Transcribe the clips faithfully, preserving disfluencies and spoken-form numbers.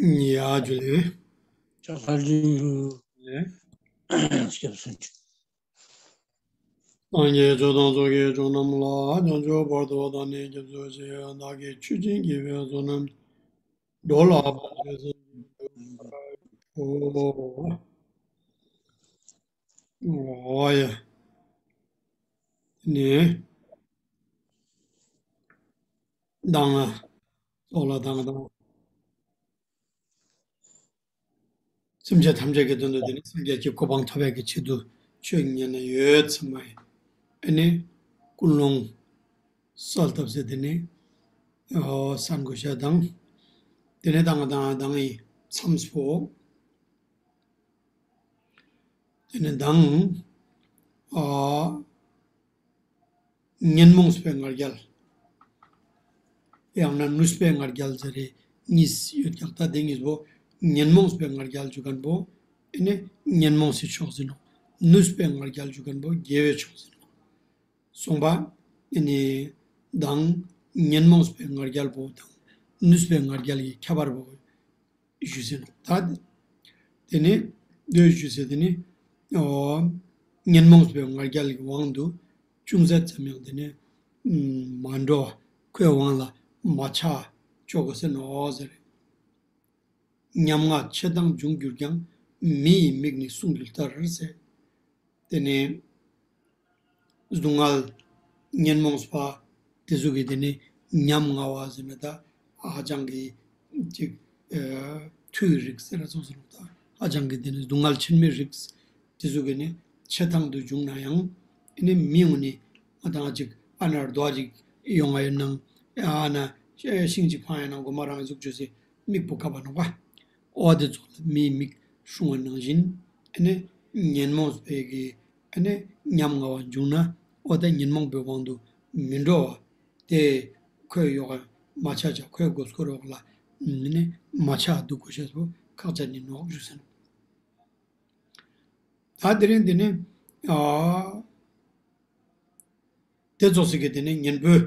ཡ་ཇུ་ལེ། ལེ། སྐྱབས་སུ་མཆི། སངས་རྒྱས་ཆོས་དང་ཚོགས་ཀྱི་མཆོག་རྣམས་ལ། བྱང་ཆུབ་བར་དུ་བདག་ནི་སྐྱབས་སུ་མཆི། བདག་གིས་ཆོས་ཀྱི་དགེ་བའི་བསོད་ནམས་འགྲོ་ལ་ཕན་ཕྱིར་བསམ་པའི་མཐུ། འོ་ཡ། ནི། མདང་ལ། ཚོགས་ལ་དང་དང་། སེམས་ཅན་ཐམས་ཅད་ཀྱི་དོན་དུ་དེ་ནི་སངས་རྒྱས་ཀྱི་གོ་འཕང་ཐོབ་པའི་གི་ཆེད་དུ་ཆོས་ཉན་ན་ཡོད་ཚང་མ་ཡིན། ཨ་ནི་ཀུན་སློང་གསལ་བཏབ་ཟེར་དེ་ནི་ཨོ་གསན་དགོས་ཤ་དང་། དེ་ནི་དང་དང་དང་ཡི་མཚམས་པོ། དེ་ནི་དང་ཨ། ཉོན་མོངས་པའི་ང་རྒྱལ། ཡང་ན་ནུས་པའི་ང་རྒྱལ་ཟེར་རེ་གཉིས་ཡོད་ཀྱང་ད་དེ་གཉིས་པོ་ཉོན་མོངས་པའི་ང་རྒྱལ་ཞུ་མཁན་པོ་ཨེ་ནི་ཉོན་མོངས་སི་ཕྱོགས་ཟེར་ནོག་ནུས་པའི་ང་རྒྱལ་ཞུ་མཁན་པོ་དགེ་བའི་ཕྱོགས་ཟེར་ནོག་གསུངས་པ། ཨེ་ནི་དང་ཉོན་མོངས་པའི་ང་རྒྱལ་པོ་དང་ནུས་པའི་ང་རྒྱལ་གྱི་ཁྱད་པར་པོ། ཞུས་ཟིན་ནོག་ད་དེ་ནི་འདོད་ཞུས་ཟེར་དེ་ནི་ཨོ་ཉོན་མོངས་པའི་ང་རྒྱལ་གྱི་དབང་དུ་ཅུང་ཟད་ཙམ་ཡང་དེ་ནི་མ་འགྲོ་བ་ཁོའི་དབང་ལ་མ་ཆགས་ཆོག་གོ་ཟེར་ནོག་ཟེར། ཉམ་ང་ཆེ་ཐང་འབྱུང་གྱུར་ཀྱང་། མི་ཡི་མིག་ནི་གསུང་གི་ལྟར་ཟེར། དེ་ནས་སྡུག་བསྔལ་ཉོན་མོངས་པ་དེ་ཚོ་གི་དེ་ནི་ཉམ་ང་བ་ཟེར་ན་ད་ཧ་ཅང་གི་ཅིག་ཨ་ཐུའི་རིགས་ཟེར་ར་སོགས་ཟེར་ན་ད་ཧ་ཅང་གི་དེ་ནི་སྡུག་བསྔལ་ཆེན་མོའི་རིགས་དེ་ཚོ་གི་ནི་ཆེ་ཐང་དུ་བྱུང་ན་ཡང་ཨེ་ནི་མི་ཡོང་ནི་ང་དང་ཅིག་ཨ་ན་རྡོ་ཅིག་ཡོང་ང་ཡོད་ནང་ཨ་ན་ཤིང་ཅིག་འཕང་ཡ་ནང་གོ་མ་རང་གཟུགས་བཅོས་སེ་མིག་པོ་བཀབ་པ་ནོག་པ། འོ་དེ་ཚོ་ལ་མིའི་མིག་སྲུང་བ་ནང་བཞིན། ཨ་ནི་ཉོན་མོངས་པའི་གི་ཨ་ནི་ཉམ་ང་བ་བྱུང་ན་འོ་ད་ཉོན་མོངས་པའི་དབང་དུ་མི་འགྲོ་བ། དེ་ཁོའི་ཡོག་མ་ཆགས་ཆགས་ཁོའི་མགོ་སྐོར་འོག་ལ་ཨ་ནི་མ་ཆགས་འདུག་དགོས་ཤེས་པོ་ཁག་ཅན་ནི་ནོག་ཞུ་ཟིན། ད་དེ་རིང་འདི་ནི་ཨ། དེ་ཚོ་ཟེར་གི་དེ་ནི་གཉེན་པོའི་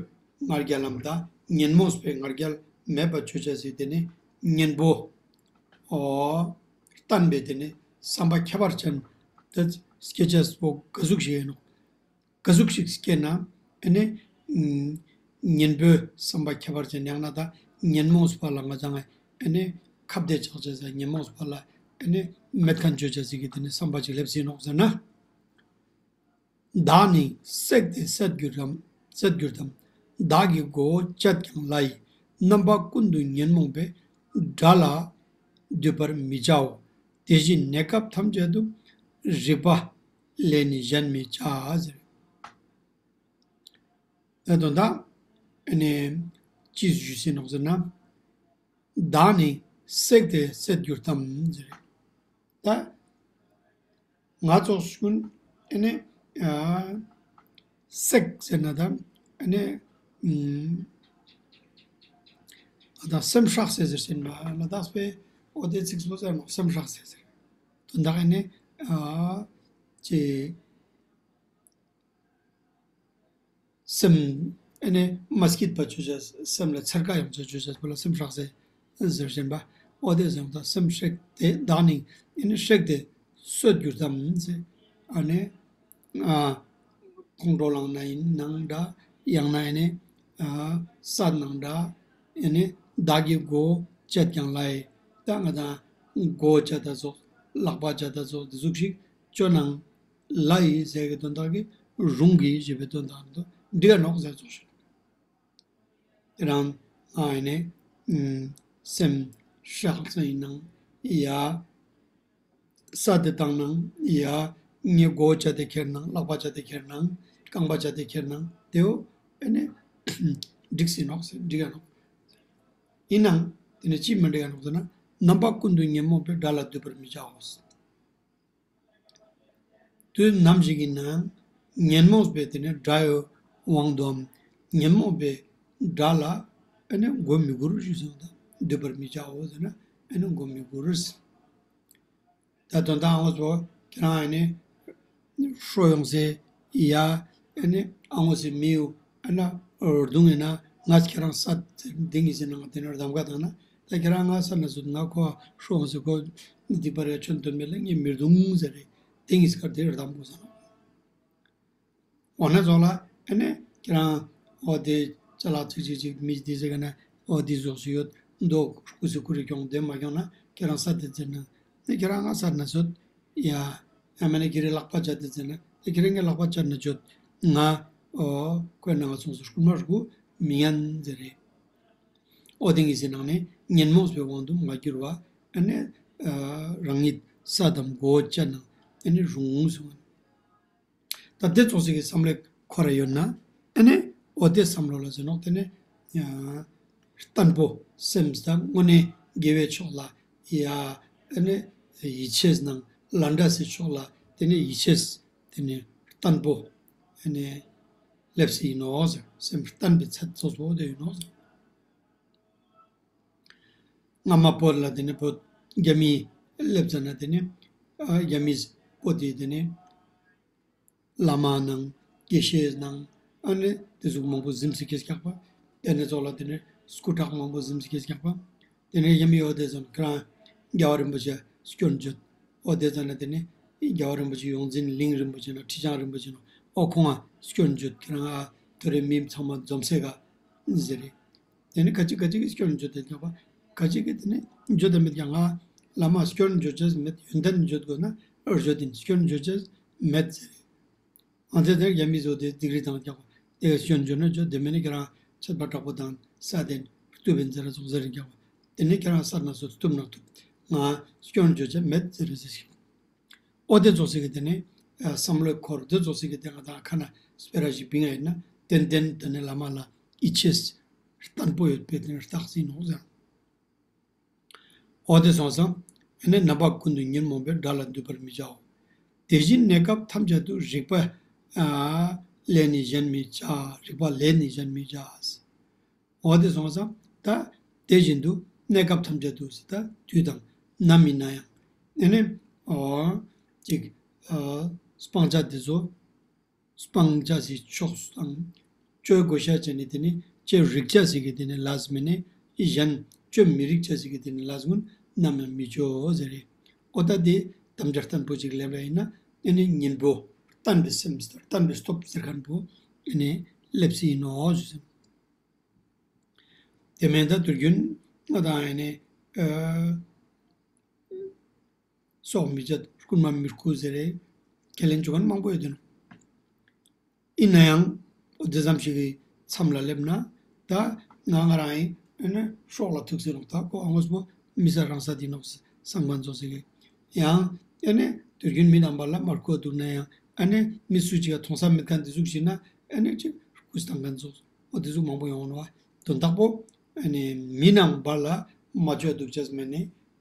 ང་རྒྱལ་ལམ་དང་ཉོན་མོངས་པའི་ང་རྒྱལ་མེད་པ་ཆོས་ཅན་ཟེར་དེ་ནི་གཉེན་པོ་ཨོ་བསྟན་པའི་དེ་ནི་བསམ་པ་ཁྱད་པར་ཅན་དེ་སྐྱེ་ཅེས་པོ་ག་ཟུག་ཞིག་ཡིན་ནོག་ག་ཟུག་ཞིག་སྐྱེ་ན་ཨ་ནི་གཉེན་པོའི་བསམ་པ་ཁྱད་པར་ཅན་ཡང་ན་ད་ཉོན་མོངས་པ་ལ་ང་ཚང་ཨ་ནི་ཁ་གཏད་བཅག་ཅེས་ཟེར་ཉོན་མོངས་པ་ལ་ཨ་ནི་མེད་མཁན་ཆོས་ཅན་ཟེར་གི་དེ་ནི་བསམ་པ་ཅིག་སླེབས་ཟིན་ནོག་ཟེར་ན། བདག་ནི་བསྲེགས་ཏེ་བསད་གྱུར་ཏམ། བསད་གྱུར་ཏམ། བདག་གི་མགོ་བོ་བཅད་ཀྱང་ལྷ་ཡི། རྣམ་པ་ཀུན་ཏུ་ཉོན་མོངས་པའི། དགྲ་ལ་སྡུད་པར་མི་བྱའོ། དེ་བཞིན་གནས་སྐབས་ཐམས་ཅད་དུ། རིག་པ་ལས་ནི་གཞན་མི་བྱ་ཟེར། ད་དོན་དག་ཨ་ནི་ཅི་ཞུས་ཟིན་ནོག་ཟེར་ན། བདག་ནི་བསྲེགས་ཏེ་བསད་གྱུར་ཏམ་ཟེར། ད་ང་ཚོ་ཀུན་ཨ་ནི་ཨ་བསྲེགས་ཟེར་ན་ད་ཨ་ནི་ཨུམ་ང་དང་སེམས་སྲེག་ཟེར་ཟེར་ཟིན་པ་ལ་དྭགས་པའི་ཨོ་དེ་ཚིག་སོ་ཟེར་ནོག་སེམས་སྲེག་ཟེར་ཟེར། དོན་དག་ཨ་ནི་ཨ་ཅེ། སེམས་ཨེ་ནི་མ་སྐྱིད་པ་བཅོ་བྱ་སེམས་ལ་འཚེར་ཁ་ཡོང་བྱ་བཅོ་བྱ་བོ་ལ་སེམས་སྲེག་ཟེར་ཟེར་བཞིན་པ། ཨོ་དེ་ཟེར་ད་སེམས་སྲེག་དེ་བདག་ནི་ཨེ་ནི་སྲེག་སྟེ་གསོད་གྱུར་ཏམ་ཟེར། ཨ་ནི་ཨ་ཁོང་ཁྲོ་ལངས་ན་ཡིན་ནང་འདྲ་ཡང་ན་ཨེ་ནི་ཨ་བསད་ནང་འདྲ་ཨེ་ནི་བདག་གི་མགོ་བཅད་ཀྱང་ལྷ་ཡི། ད་ང་དང་མགོ་བཅད་ད་ཚོགས་ལག་པ་བཅད་ད་ཚོགས་དེ་ཟུག་ཞིག་བཅོ་ནང་། ལྷ་ཡི་ཟེར་གི་དོན་དག་གི་རུང་གི་ཞེས་པའི་དོན་དག་འདི་འགྲིག་ག་ནོག་ཟེར་ཚོགས་ཤིག་དེ་རང་ཨ་ཡིན་ནས་སེམས་སྲེག་ས་ཡིན་ནང་ཡ་ས་དེ་བཏང་ནང་ཡ་ངའི་མགོ་བཅད་དེ་ཁྱེར་ནང་ལག་པ་བཅད་དེ་ཁྱེར་ནང་རྐང་པ་བཅད་དེ་ཁྱེར་ནང་དེའོ་ཨེ་ནས་འགྲིག་སྲིད་ནོག་ཟེར་འགྲིག་ག་ནོག་ཡིན་ནང་དེ་ནས་ཅི་མི་འགྲིག་ག་ནོག་ཟེར་ན་རྣམ་པ་ཀུན་ཏུ་ཉོན་མོངས་པའི་དགྲ་ལ་སྡུད་པར་མི་བྱའོ། དུས་ནམ་ཞིག་གི་ནང་ཉོན་མོངས་པའི་དེ་ནི་དགྲ་ཡི་དབང་དུའམ་ཉོན་མོངས་པའི་དགྲ་ལ་ཨ་ནི་མགོ་མི་སྒུར་ཞུས་སོང་ད་སྡུད་པར་མི་བྱའོ་ཟེར་ན་ཨ་ནི་མགོ་མི་སྒུར། ད་དོན་དག་ཨང་ཚོ་ཁྱེད་རང་ཨ་ནི་ཧྲོ་ཡོང་སའི་ཡ་ཨ་ནི་ཨང་ངོ་སི་མི་ཡུ་ཨ་ན་རྡུང་ཡིན་ན་ང་ཁྱེད་རང་ས་འདི་ངི་ཟེར་ན་ང་དེ་ནི་གདམ་ག་བཏང་ན་ ད་ཁྱེད་རང་ང་ས་ན་སུ་ང་ཁོ་ཧྲོང་སི་ཁོ་སྡིག་པ་རེ་ཆོན་དོན་མེད་ལ་ངས་མི་རྡུང་ཟེར་རེད། དེ་ངས་སྐར་དེ་རེད་དམ་གོ་ས་ན། འོ་ན་ཚོགས་ལ་ཨ་ནི་ཁྱེད་རང་འོ་དེ་ཅ་ལག་ཅིག་ཅིག་ཅིག་མི་དེ་ཟེར་ག་ན་འོ་དེ་ཟོག་སུ་ཡོད་འདོག་ཁུ་སི་ཁུ་རེ་ཁྱོང་དེ་མ་ཁྱོང་ན་ཁྱེད་རང་ས་དེ་ཟེར་ན་ནི་ཁྱེད་རང་ང་ས་ན་སུ་ཡ། ཨ་མ་ནི་ཁྱེད་རེ་ལག་པ་བཅད་དེ་ཟེར་ན་ནི་ཁྱེད་རང་ངའི་ལག་པ་བཅད་ན་ཆོད། ང་འོ་ཁོའི་ནང་ང་སོང་སུ་རྐུན་མ་རྐུ་མི་ཡན་ཟེར་རེད། འོ་དེ་ངས་ཟེར་ནང་ནས་ཉོན་མོངས་པའི་དབང་དུ་མ་གྱུར་བ་ཨ་ནི་རང་ཉིད་ས་དང་མགོ་བོ་བཅད་ན་ཨ་ནི་རུང་གསུངས། ད་དེ་ཙོགས་ཤིག་གི་བསམ་བློ་འཁོར་ར་ཡོད་ན་ཨ་ནི་འོ་དེ་བསམ་བློ་ལ་ཟེར་ནོག་དེ་ནི་བརྟན་པོ་སེམས་དང་དངོས་གནས་དགེ་བའི་ཕྱོགས་ལ་ཡ་ཨ་ནི་ཡིད་ཆེས་ནང་ལན་འདྲ་སའི་ཕྱོགས་ལ་དེ་ནི་ཡིད་ཆེས་དེ་ནི་བརྟན་པོ་ཨ་ནི་སླེབས་སྲིད་ཡིན་ནོག་ཟེར། སེམས་བརྟན་པའི་ཚད་ཙོགས་པོ་དེ་ཡིན་ནོག་ཟེར། སྔ་མ་བོད་ལ་དེ་ནི་བོད་རྒྱ་མི་སླེབས་ཙ་ན་དེ་ནི་ཨ་རྒྱ་མི་བོད་དེ་དེ་ནི་བླ་མ་ནང་དགེ་བཤེས་ནང་ཨ་ནི་དེ་ཟུག་མང་པོ་གཟིམ་སི་ཁེས་ཀྱག་པ། དེ་ནི་ཚོགས་ལ་དེ་ནི་སྐུ་དྲག་མང་པོ་གཟིམ་སི་ཁེས་ཀྱག་པ། དེ་ནི་རྒྱ་མི་ཡོད་དེ་ཙམ་ཁྱེད་རང་རྒྱལ་བ་རིན་པོ་ཆེ་སྐྱོན་བརྗོད། འོ་དེ་ཙ་ན་དེ་ནི་རྒྱལ་བ་རིན་པོ་ཆེ་ཡོངས་འཛིན་གླིང་རིན་པོ་ཆེ་ན་ཁྲི་བྱང་རིན་པོ་ཆེ་ན་འོ་ཁོང་ང་སྐྱོན་བརྗོད་ཁྱེད་རང་ཨ་ཐོ་རེ་མི་ཚང་མ་འཛོམས་སེ་ག་ཟེར་རེད། དེ་ནི་ཁ་ཅིག་ཁ་ཅིག་གིས་སྐྱོན་བརྗོད་དེ་ཀྱག་པ། ཁ་ཅིག་གིས་དེ་ནི་བརྗོད་དེ་མེད་ཀྱང་ང་བླ་མ་སྐྱོན་བརྗོད་བྱས་མེད། ཡོན་ཏན་བརྗོད་དགོས་ན་བརྗོད་དེ་སྐྱོན་བརྗོད་བྱས་མེད་ཟེར། ཨང་དེ་དེར་རྒྱ་མི་ཚོ་དེ་སྡིགས་རི་དང་ཀྱག་པ། དེ་ག་སྐྱོན་བརྗོད་ན་བརྗོད་དེ་མེད་ནི་ཁྱེད་རང་ཆད་པ་དྲག་པོ་དང་ས་དེ་བཏུབ་པའི་འཛེར་ར་ཚོགས་ཟེར་རི་ཀྱག་པ། དེ་ནི་ཁྱེད་རང་ས་ན་སོ་བཏུབ་ན་བཏུབ། ང་སྐྱོན་བརྗོད་བྱས་མེད་ཟེར་རི་ཟེར་ཞིག་ཨོ་དེ་ཙོགས་ཤིག་གི་དེ་ནི་ཨ་བསམ་བློའི་འཁོར་དེ་ཙོགས་ཤིག་གི་དེ་ང་དང་ཁ་ན་སྤེ་ར་ཞིག་བིང་ཡ་ཡིན་ན་ཏན་ཏན་དེ་ནི་བླ་མ་ལ་ཡིད་ཆེས་བརྟན་པོ་ཡོད་པའི་དེ་ནི་རྟགས་ཡིན་ནོག་ཟེར། ཨོ་དེ་སོང་ཙང་ཨ་ནི་རྣམ་པ་ཀུན་ཏུ་ཉོན་མོངས་པའི་དགྲ་ལ་འདུད་པར་མི་བྱའོ། དེ་བཞིན་གནས་སྐབས་ཐམས་ཅད་དུ་རིག་པ་ཨ་ལས་ནི་གཞན་མི་བྱ། རིག་པ་ལས་ནི་གཞན་མི་བྱ། འོ་དེ་སོང་ཙང་ད་དེ་བཞིན་དུ་གནས་སྐབས་ཐམས་ཅད་དུ་ཟེར་ད་དུས་དང་ནམ་ཡིན་ན་ཡང་ཨ་ནི་འོ་ཅིག་ཨ་སྤང་བྱ་དེ་ཚོ་སྤང་བྱ་ཟེར་ཕྱོགས་སུ་དང་བཅོས་དགོས་ཤ་བྱས་ནས་དེ་ནི་བཅོས་རིག་བྱ་ཟེར་གི་དེ་ནི་ལས་མེད་ནས་གཞན་བཅོས་མི་རིག་བྱ་ཟེར་གི་དེ་ནི་ལས་ཀུན་ནམ་ཡང་མི་བཅོས་ཟེར་རེད། འོ་ད་དེ་དམ་བཅའ་བརྟན་པོ་ཅིག་ལེན་པ་ཡིན་ན་ཨ་ནི་གཉེན་པོ་བརྟན་པའི་སེམས་བརྟན་པའི་སྟོབས་ཟེར་མཁན་པོ་ཨ་ནི་སླེབས་སྲིད་ཡིན་ནོ་ཞུ་སེམས། དེ་མིན་ད་དུས་རྒྱུན་ང་དང་ཨ་ནི་ཨ་སྲོག་མི་བཅད་རྐུན་མ་མི་རྐུ་ཟེར་རེད། ཁས་ལེན་བྱུང་མཁན་མང་པོ་ཡོད་དེ་ནོ། ཡིན་ན་ཡང་འོ་དེ་ཙམ་ཞིག་གི་མཚམས་ལ་སླེབས་ན་ད་ང་ང་རང་ཡིན་ཨ་ནི་སྲོག་ལ་ཐུག་ཟེར་ནོ། ད་ཁོ་ཨ་ངོས་པོ་མི་ས་རང་ས་དེ་ནོ་བསམ་མཁན་ཚོ་ཟེར་གི་ཡང་ཨ་ནི་དུས་རྒྱུན་མི་རྣམ་པ་ལ་མ་རྐུ་འདུག་ན་ཡང་ཨ་ནི་མི་སུ་ཅིག་ག་མཐོང་ས་མེད་མཁན་དེ་ཟུག་ཞིག་ན་ཨ་ནི་ཅིག་རྐུ་བཏང་མཁན་ཚོ། འོ་དེ་ཟུག་མང་པོ་ཡོང་ནོ། དོན་དག་པོ་ཨ་ནི་མི་རྣམ་པ་ལ་མ་བཅོས་འདུག་ཅེས་མེད་ནི་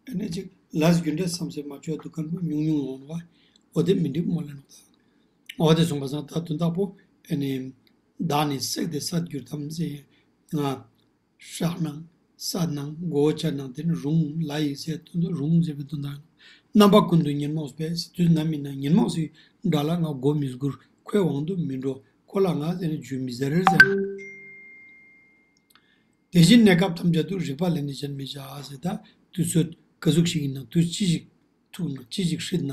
ཨ་ནི་ཅིག་ལས་རྒྱུ་འབྲས་བསམ་སེ་མ་བཅོས་འདུག་མཁན་པོ་ཉུང་ཉུང་ཡོང་ནོ། འོ་དེ་མི་འགྲིག་མོ་ལ་ནོ་ད། འོ་དེ་སོང་པ་སང་ད་དོན་དག་པོ་ཨ་ནི་བདག་ནི་བསྲེགས་ཏེ་བསད་གྱུར་ཏམ་ཟེར། ང་སྲེག་ནང་བསད་ནང་མགོ་བོ་བཅད་ནང་དེ་ནི་རུང་ལ་ཡི་ཟེར་དོན་དུ་རུང་ཟེར་བའི་དོན་དག་ཡིན། རྣམ་པ་ཀུན་ཏུ་ཉོན་མོངས་པས་དུས་ནམ་ཡིན་ན་ཉོན་མོངས་སི་དགྲ་ལ་ང་མགོ་མི་སྒུར། ཁོའི་དབང་དུ་མི་འགྲོ། ཁོ་ལ་ང་ཟེར་ནས་རྒྱུ་མི་ཟེར་ཟེར། དེ་བཞིན་གནས་སྐབས་ཐམས་ཅད་དུ་རིག་པ་ལས་ནི་གཞན་མི་བྱ་ཟེར། ད་དུས་ཚོད་ག་ཟུག་ཞིག་ཡིན་ན་དུས་ཅི་ཞིག་ཐུག་ན་ཅི་ཞིག་སྲིད་ན་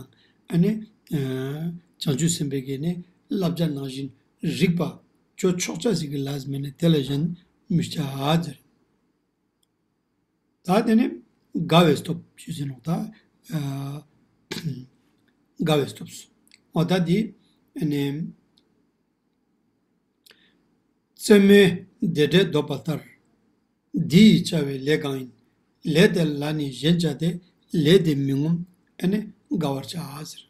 ཨ་ནི་བྱང་ཆུབ་སེམས་དཔའི་གི་ནི་བསླབ་བྱ་ནང་བཞིན་རིག་པ་ཅོ་ཆོག་ཆ་ཞིག་གི་ལས་མེད་ནས་དེ་ལ་གཞན་མི་བྱ་ཟེར། ད་དེ་ནི་དགའ་བའི་སྟོབས་ཞུས་ཟིན་ནོ་ད། ཨ་དགའ་བའི་སྟོབས་སུ། འོ་ད་དེ་ནི་རྩེད་མོའི་བདེ་འབྲས་འདོད་པ་ལྟར། འདི་ཡི་བྱ་བའི་ལས་གང་ཡིན། ལས་དེ་ལ་ནི་གཞན་བྱ་སྟེ། ལས་དེ་མི་ངོམས་ཨ་ནི་དགའ་བར་བྱ་ཟེར།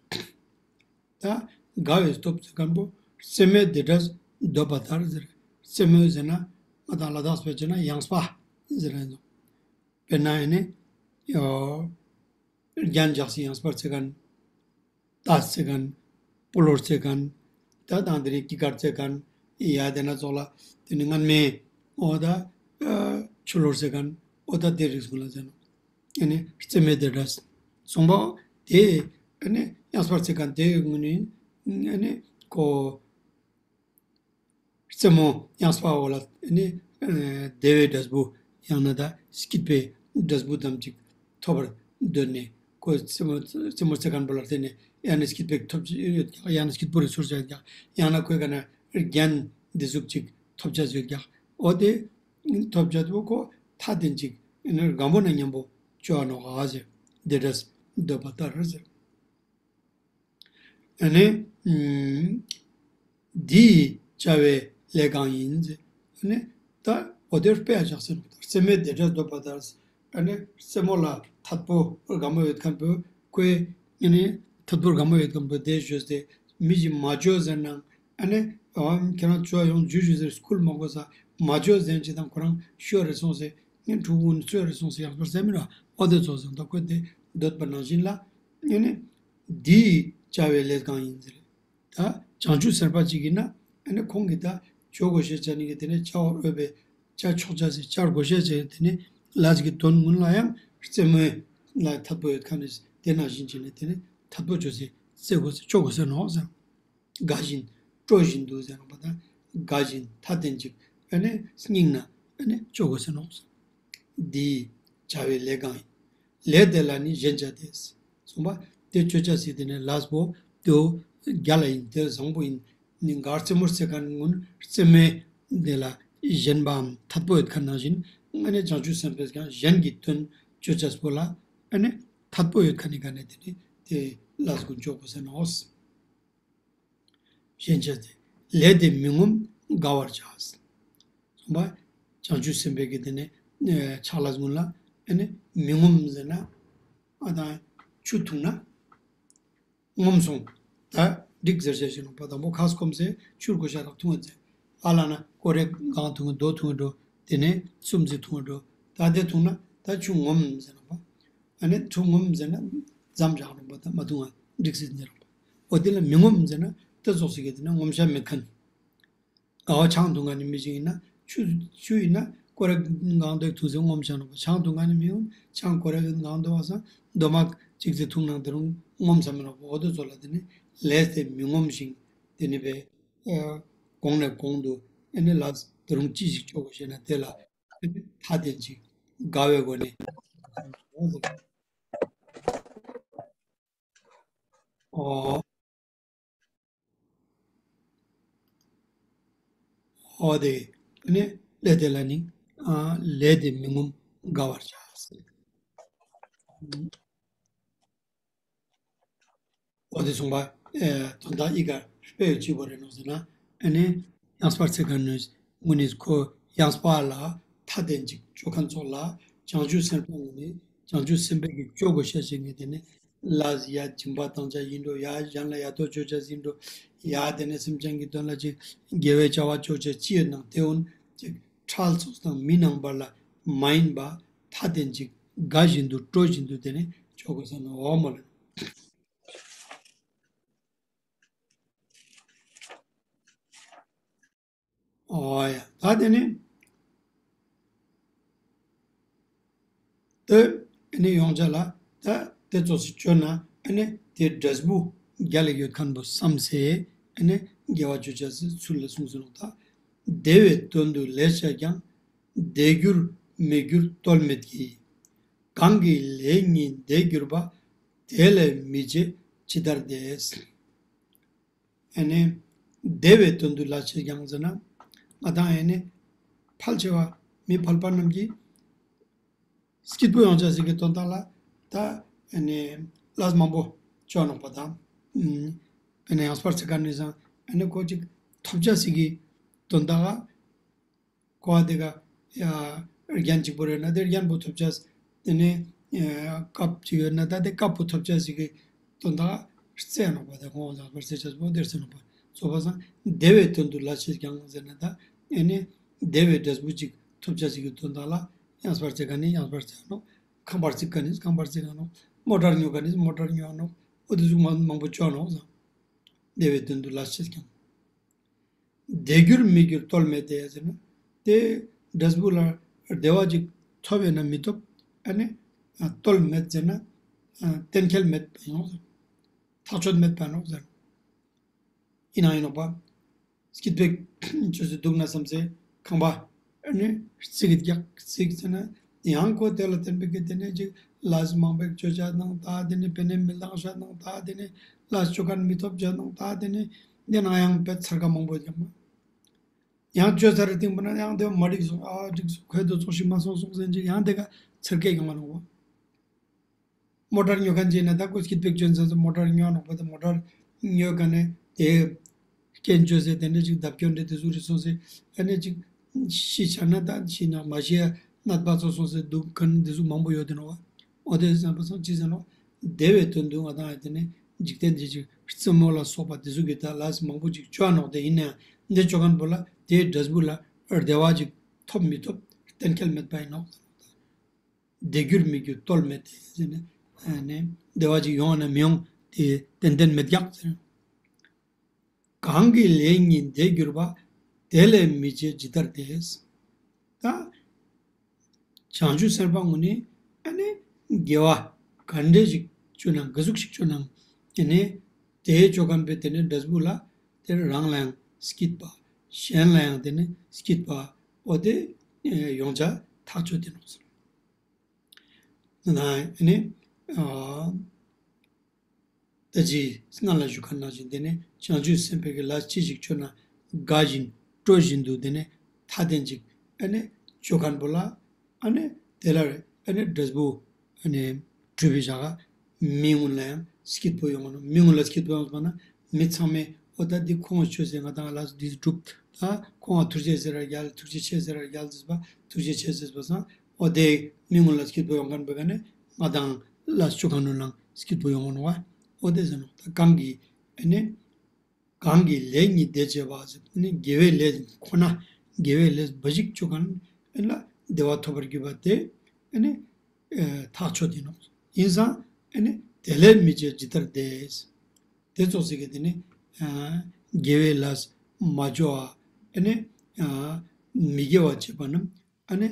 ད་དགའ་བའི་སྟོབས་ཟེར་མཁན་པོ་རྩེད་མོའི་བདེ་འབྲས་འདོད་པ་ལྟར་ཟེར། རྩེད་མོ་ཟེར་ན་ང་དང་ལ་དྭགས་སུ་བྱས་ན་ཡང་སྤ་ཟེར་ཡིན་ནོ། དཔེར་ན་ཨ་ནི་ཡོ་རྒྱན་འཇགས་སི་ཡང་སྤར་རྩེད་མཁན། རྟ་རྩེད་མཁན། སྤོ་ལོ་རྩེད་མཁན། ད་དང་དེ་རིང་སྐྱིད་ཀར་རྩེད་མཁན། ཡ་དེ་ན་ཚོགས་ལ་དེ་ནི་སྔན་མའི་འོ་ད་ཆུ་ལོར་རྩེད་མཁན། འོ་ད་དེ་རིགས་སུ་ལ་ཟེར་ནོ། ཨ་ནི་རྩེད་མོའི་བདེ་འབྲས། གསུངས་པའོ། དེ་ཨ་ནི་ཡང་སྤར་རྩེད་མཁན་དེ་ངུ་ནི་ཨ་ནི་ཁོ་རྩེད་མོ་ཡང་སྤར་འོ་ལ་ཨ་ནི་བདེ་བའི་འབྲས་བུ་ཡང་ན་ད་སྐྱིད་པའི་ འབྲས་བུ་ཙམ་ཅིག་ཐོབ་པར་འདོད་ནས་ཁོས་རྩེད་མོ་རྩེད་མོ་རྩེ་མཁན་པོ་ལ་བརྟེན་ནས་ཡང་ན་སྐྱིད་པོ་ཐོབ་ཀྱི་ཡོད་ཀྱང་། ཡང་ན་སྐྱིད་པོ་རེ་ཚོར་ཀྱང་། ཡང་ན་ཁོའི་ག་ན་རྒྱན་འདི་ཟུག་ཅིག་ཐོབ་ཅག་ཡོད་ཀྱང་། འོ་དེ་ཐོབ་ཅག་དེ་ཁོ་ཐ་དད་ཅིག་སྒམ་པོ་ནང་མཉམ་པོ་སྤྱོད་ནོག་ཟེར། དེ་འདྲས་འདོད་པ་ལྟར་ཟེར། ཨ་ནི། ཨམ། འདི་ཡི་བྱ་བའི་ལས་གང་ཡིན་ཟེར། ཨ་ནི། ད་འོ་དེར་དཔེ་ཡང་བཞག་ཟེར་ནོ། རྩེད་མོའི་དེ་འདྲ་འདོད་པ་ལྟར། ཨ་ནི་རྩེད་མོ་ལ་ཐད་པོ་སྒམ་པོ་ཡོད་མཁན་པོ་ཁོས། ཨ་ནི་ཐད་པོ་སྒམ་པོ་ཡོད་མཁན་པོ་དེ་བཞོས་ཏེ་མི་ཞིག་མ་བྱོས་ཟེར་ན། ཨ་ནི་འོ་ཁྱེད་རང་ཚོ་ཡོང་རྒྱུ་ཞུ་ཟེར། སྐུལ་མ་དགོས་ས་མ་བྱོས་ཟེར་ཅིག་དང་། ཁོ་རང་ཤོར་རེ་སོང་ཟེར། ངས་ཕྲུ་གུ་ཚོས་རེ་སོང་ཟེར་ཡང་བསྐྱར་ཟེར་མི་ར། འོ་དེ་ཚོ་ཟེར། ད་ཁོས་དེ་འདོད་པ་ནང་བཞིན་ལ། ཨ་ནི། འདི་ཡི་བྱ་བའི་ལས་གང་ཡིན་ཟེར། ད་བྱང་ཆུབ་སེམས་དཔའ་ཅིག་ཡིན་ན། ཨ་ནི་ཁོང་གིས་ད་བྱོ་དགོས་ཤེས་བྱ་ནི་གི་དེ་ནས་བྱ་བ་འོས་པའི་བྱ་ཆོག་བྱ་ཟེར་བྱ་དགོས་ཤེས་བྱ་དེ་ནས་ལས་ཀྱི་དོན་ཀུན་ལ་ཡང་རྩེད་མོའི་ལ་ཐད་པོ་ཡོད་མཁན་ནི་དེ་ནང་བཞིན་བྱས་ནས་དེ་ནས་ཐད་པོ་བྱོས་ཟེར། རྩེད་དགོས་ཟེར། བྱོ་དགོས་ཟེར་ནོ་ཟེར། དགའ་བཞིན་སྤྲོ་བཞིན་དུ་ཟེར་ནོ་པ་དང་། དགའ་བཞིན་ཐ་དད་ཅིག་ཨ་ནི་སྙིང་ན་ཨ་ནི་བྱོ་དགོས་ཟེར་ནོ་ཟེར། འདི་ཡི་བྱ་བའི་ལས་གང་ཡིན། ལས་དེ་ལ་ནི་གཞན་བྱ་སྟེ། གསུངས་པ། དེ་བཅོ་བྱ་ཟེར་དེ་ནས་ལས་པོ་དེའོ་རྒྱལ་ལ་ཡིན། དེ་བཟང་པོ་ཡིན། ནི་ག་རྩེད་མོ་རྩེ་མཁན་ཀུན་རྩེད་མོའི་དེ་ལ་གཞན་པའམ་ཐད་པོ་ཡོད་མཁན་ནང་བཞིན། ཨ་ནི་བྱང་ཆུབ་སེམས་དཔས་ཀྱང་གཞན་གྱི་དོན་བཅོ་བྱ་པོ་ལ་ཨ་ནི་ཐད་པོ་ཡོད་མཁན་ནི་ག་ནས་དེ་ནི་དེ་ལས་ཀུན་བཅོ་དགོས་ཟེར་ནོ། གཞན་བྱ་སྟེ། ལས་དེ་མི་ངོམས་དགའ་བར་བྱ། གསུངས་པ། བྱང་ཆུབ་སེམས་དཔའི་གི་དེ་ནས་ཕྱག་ལས་ཀུན་ལ་ཨ་ནི་མི་ངོམས་ཟེར་ན། ཨ་དང་ཆུ་འཐུང་ན་ངོམས་སོང་། ད་འགྲིག་ཟེར་བྱ་ཞིག་ནོ་པ། དང་པོ་ཁ་སྐོམ་ཟེར་ཆུར་གོ་ཤ་རག་འཐུང་བ་ཟེར། ཨ་ལ་ན་ཀོ་རེ་གང་འཐུང་གི་རྡོ་འཐུང་གི་འགྲོ། དེ་ནས་སུམ་ཟིག་འཐུང་གི་འགྲོ། ད་དེ་འཐུང་ན་ད་ཆུ་ངོམས་ཟེར་ནོ་པ། ཨ་ནི་ཆུ་ངོམས་ཟེར་ན་མཚམས་བཞག་ནོ་པ། ད་མ་འཐུང་བ་འགྲིག་ཟེར་ནི་རོ། འོ་དེ་ལ་མི་ངོམས་ཟེར་ན་དེ་ཙོགས་ཟེར་གི་དེ་ན་ངོམས་ཤ་མེད་མཁན། དགའ་བ་ཆང་འཐུང་མཁན་ནི་མི་ཞིག་ཡིན་ན་ཆུ་ཆུ་ཡིན་ན་ཀོ་རེ་གང་འདོད་འཐུང་ཟེར་ངོམས་ཤ་ནོ་པ། ཆང་འཐུང་མཁན་ནི་མི་ཡིན་ཆང་ཀོ་རེ་གང་འདོད་བ་སང་རྡོ་མ་གཅིག་ཙེ་འཐུང་ན་དེ་རུང་ངོམས་ས་མེད་ནོ་པ། འོ་དེ་ཙོགས་ལ་དེ་ནི་ལས་དེ་མི་ངོམས་ཤིང་དེ་ནི་བས། གོང་ནས་གོང་དུ་ཨ་ནི་ལས་དེ་རུང་ཅི་ཞིག་བཅོ་དགོས་ཤེ་ན་དེ་ལ་ཐ་དད་ཅིག་དགའ་བའི་སྒོ་ནས། ཨོ། ཨོ་དེ་ནི་ལས་དེ་ལ་ནི་ཨ་ལས་དེ་མི་ངོམས་དགའ་བར་བྱ། འོ་དེ་གསུངས་པ། ཨེ་དོན་དག་ཨི་ག་དཔེ་ཡོད་གཅིག་པོ་རེད་ནོ་ཟེར་ན། ཨ་ནི་ཡངས་པར་རྩེ་མཁན་ནི་དངོས་གནས་ཁོ་ཡངས་པ་ལ་ཐ་དད་ཅིག་བཅོ་མཁན་ཚོགས་ལ་བྱང་ཆུབ་སེམས་དཔའ་ངོ་ནས་བྱང་ཆུབ་སེམས་དཔའི་གི་བཅོ་དགོས་ཤེས་ཤིག་ནི་དེ་ནི་ལ་ཡ་སྦྱིན་པ་བཏང་བྱ་ཡིན་འགྲོ། ཡ་གཞན་ལ་ཡ་ཏོ་བཅོ་བྱ་ཡིན་འགྲོ། ཡ་དེ་ནི་སེམས་ཅན་གྱི་དོན་ལ་ཅིག་དགེ་བའི་བྱ་བ་བཅོ་བྱ་ཅི་ཡོད་ནང་དེ་འོན་ཅིག་ཁྲལ་ཚོགས་དང་མི་སྣང་བར་ལ་མ་ཡིན་པ་ཐ་དད་ཅིག་དགའ་བཞིན་དུ་སྤྲོ་བཞིན་དུ་དེ་ནི་བཅོ་དགོས་ས་ནི་འོ་མོ་ལ། ཨོ་ཡ། ད་དེ་ནི། དེ་ཨ་ནི་ཡོང་བྱ་ལ་ད་དེ་ཙོགས་སུ་བཅོས་ན་ཨ་ནི་དེ་འབྲས་བུ་རྒྱལ་ལ་ཡོད་མཁན་པོ་བསམ་སེ་ཨ་ནི་དགེ་བ་བཅོ་བྱ་སི་ཚུལ་ལ་གསུངས་སུ་ལོག་ད། བདེ་བའི་དོན་དུ་ལས་བྱས་ཀྱང་། བདེ་འགྱུར་མི་འགྱུར་རྟོལ་མེད་ཀྱིས། གང་གི་ལས་ཉིད་བདེ་འགྱུར་པ། དེ་ལས་མི་བྱེད་ཇི་ལྟར་བདེ། ཨ་ནི་བདེ་བའི་དོན་དུ་ལས་བྱས་ཀྱང་ཟེར་ན། ང་དང་ཨ་ནི་ཕལ་ཆེ་བ་མི་ཕལ་པ་རྣམས་ཀྱིས་སྐྱིད་པོ་ཡོང་བྱ་ཟིག་གི་དོན་དག་ལ་ད་ཨ་ནི་ལས་མང་པོ་བཅོ་ནོག་པ་དང་། ཨ་ནི་ཡངས་པར་རྩེ་མཁན་ནི་སང་ཨ་ནི་ཁོ་ཅིག་ཐོབ་བྱ་ཟིག་གི་དོན་དག་ལ། ཁོ་བ་དེ་ག་ཡ་རྒྱན་གཅིག་པོ་རེད་ན་དེ་རྒྱན་པོ་ཐོབ་བྱ། དེ་ནས་ཨེ་སྐབས་གཅིག་ཡོད་ན་ད་དེ་སྐབས་པོ་ཐོབ་བྱ་ཟིག་གི་དོན་དག་རྩེ་ནོག་པ། དེ་ཁོང་ཡངས་པར་རྩེ་བྱ་པོ་དེར་རྩེ་ནོག་པ། ཚོགས་པ་སང་བདེ་བའི་དོན་དུ་ལས་བྱས་ཀྱང་ཟེར་ན་ད་ཨེ་ནས་བདེ་བའི་འབྲས་བུ་གཅིག་ཐོབ་བྱ་ཟིག་གི་དོན་དག་ལ་ཡངས་པར་རྩེ་མཁན་ནི་ཡངས་པར་རྩེ་ནོག། ཁང་པར་རྩེ་མཁན་ནི་ཁང་པར་རྩེ་ནོག། མོ་ཊར་ཉོ་མཁན་ནི་མོ་ཊར་ཉོ་ནོག། འོ་དེ་ཟུག་མང་མང་པོ་བཅོ་ནོག་ཟེར། བདེ་བའི་དོན་དུ་ལས་བྱས་ཀྱང་། བདེ་འགྱུར་མི་འགྱུར་རྟོལ་མེད་དེ་ཟེར་ན། དེ་འབྲས་བུ་ལ་བདེ་བ་ཅིག་ཐོབ་ཡོད་ན་མི་ཐོབ། ཨ་ནི་རྟོལ་མེད་ཟེར་ན་གཏན་འཁེལ་མེད་པ་ཡིན་ནོག། ཐག་ཆོད་མེད་པ་ནོག་ཟེར། ཡིན་ན་ཡིན་ནོག་པ། སྐྱིད་པོ་ཅོས་སེ་འདུག་ན་བསམ་སེ་ཁང་པ་ཨ་ནི་རྩིག་རྒྱག་རྩིག་ཟེར་ན་ ཡང་ཁོ་དེ་ལ་བརྟེན་པའི་གི་དེ་ནས་ཅིག་ལས་མང་པོ་བཅོ་བྱ་གནང་ད། དེ་ནས་པེ་ནས་མི་ལང་ཤ་གནང་ད། དེ་ནས་ལས་བཅོ་མཁན་མི་ཐོབ་བྱ་གནང་ད། དེ་ནས་དེ་ནང་ཡང་དཔེ་ཚར་ཁ་མང་པོ་ཡོད་ཀྱང་། ཡང་བཅོ་ཚར་སྟེང་པོ་ན་ཡང་དེ་མ་འགྲིག་སོང་། ཨ་འགྲིག་སོང་། ཁོས་དེ་ཚོགས་ཤིག་མ་སོང་སོང་ཟེར་ཅིག་ཡང་དེ་ག་ཚར་སྐད་ཡོང་བ་ནོ། མོ་ཊར་ཉོ་མཁན་ཅིག་ན་ད་ཁོ་སྐྱིད་པོ་སྐྱོན་ཚར་སོང་། མོ་ཊར་ཉོ་ནོག་པ་དེ་མོ་ཊར་ཉོ་ག་ནས་དེ་སྐྱོན་བཅོས་ཟེར་དེ་འདྲ་ཅིག་བརྡབ་སྐྱོན་འདྲ་དེ་ཚོ་རེད་སོང་ཟེར། ཨ་ནི་ཅིག་ཤི་ཆ་ན་ད་ཤི་ན་མ་ཤི་ཡ་ནད་པ་ཚོ་སོང་ཟེར་སྡུག་མཁན་དེ་ཚོ་མང་པོ་ཡོད་དེ་ནོ་བ། འོ་དེ་བསམ་པ་སོང་ཅི་ཟེར་ནོ། བདེ་བའི་དོན་དུ་ང་དང་ཡ་དེ་ནས་འཇིག་རྟེན་འདི་ཅིག་རྩེ་མོ་ལ་སོགས་པ་དེ་ཚོ་གི་ད་ལས་མང་པོ་ཅིག་བཅོ་ནོག་དེ་ཡིན་ནའང་འདི་བཅོ་མཁན་པོ་ལ་དེའི་འབྲས་བུ་ལ་བདེ་བ་ཅིག་ཐོབ་མི་ཐོབ་གཏན་འཁེལ་མེད་པ་ཡིན་ནོག་བདེ་འགྱུར་མི་འགྱུར་གཏོལ་མེད་དེ་ཟེར་ནས་ནས་བདེ་བ་ཅིག་ཡོང་ན་མི་ཡོང་དེ་ཏན་ཏན་མེད་ཀྱག་ཟེར། གང་གི་ལས་ཉིད་བདེ་འགྱུར་བ། དེ་ལས་མི་བྱེད་ཇི་ལྟར་བདེ། ད་བྱང་ཆུབ་སེམས་དཔའ་ངོ་ནི་ཨ་ནི་དགེ་བ་ག་འདྲས་ཞིག་བཅོ་ན་ག་ཟུག་ཞིག་བཅོ་ན་ཨ་ནི་དེའི་བཅོ་མཁན་པོའི་དེ་ནས་འབྲས་བུ་ལ་དེ་རང་ལ་ཡང་སྐྱིད་པ། གཞན་ལ་ཡང་དེ་ནས་སྐྱིད་པ། འོ་དེ་ཡོང་ཆ་ཐག་ཆོད་དེ་ནོག་ཟེར། ན་ཨ་ནི་ཨ། ད་ཅི་སྔ་ལ་ཞུ་མཁན་ནང་བཞིན་དེ་ནས་བྱང་ཆུབ་སེམས་དཔའི་གི་ལས་ཅི་ཞིག་བཅོ་ན་དགའ་བཞིན་སྤྲོ་བཞིན་དུ་དེ་ནས་མཐའ་རྟེན་ཅིག་ཨ་ནི་བཅོ་མཁན་པོ་ལ་ཨ་ནི་དེ་ལ་ཨ་ནི་འབྲས་བུ་ཨ་ནི་གྲུབ་པའི་ཞག་ག་མི་ངོ་ལ་ཡང་སྐྱིད་པོ་ཡོང་ནོ། མི་ངོ་ལ་སྐྱིད་པོ་ཡོང་སོང་ན་མི་ཚང་མས་འོ་ད་འདི་ཁོང་ཆོས་ཟེར་ང་དང་ལ་འདི་གྲུབ་ད་ཁོང་ང་ཐུགས་རྗེ་ཟེར་ར་རྒྱལ། ཐུགས་རྗེ་ཆེ་ཟེར་ར་རྒྱལ་ཟེར་བ། ཐུགས་རྗེ་ཆེ་ཟེར་བ་སང་འོ་དེ་མི་ངོ་ལ་སྐྱིད་པོ་ཡོང་མཁན་པོའི་ག་ནས་ང་དང་ལ་བཅོ་མཁན་ནོ་ལ་སྐྱིད་པོ་ཡོང་ནོ་བ། འོ་དེ་ཟེར་ནོ། ད་གང་གི་ཨ་ནི་གང་གི་ལས་ཉིད་བདེ་བྱེད་པ་ཟེར་ནི་དགེ་བའི་ལས་ཁོ་ན་དགེ་བའི་ལས་འབའ་ཞིག་བཅོ་མཁན་ཨ་ནི་ལ་བདེ་བ་ཐོབ་པར་གྱུར་པ་དེ་ཨ་ནི་ཐག་ཆོད་དེ་ནོ། ཡིན་ཙང་ཨ་ནི་དེ་ལས་མི་བྱེད་ཇི་ལྟར་བདེ། དེ་ཙོགས་ཟེར་གི་དེ་ནི་དགེ་བའི་ལས་མ་བཅོ་བ་ཨ་ནི་མི་དགེ་བ་བྱེད་པ་རྣམས་ཨ་ནི་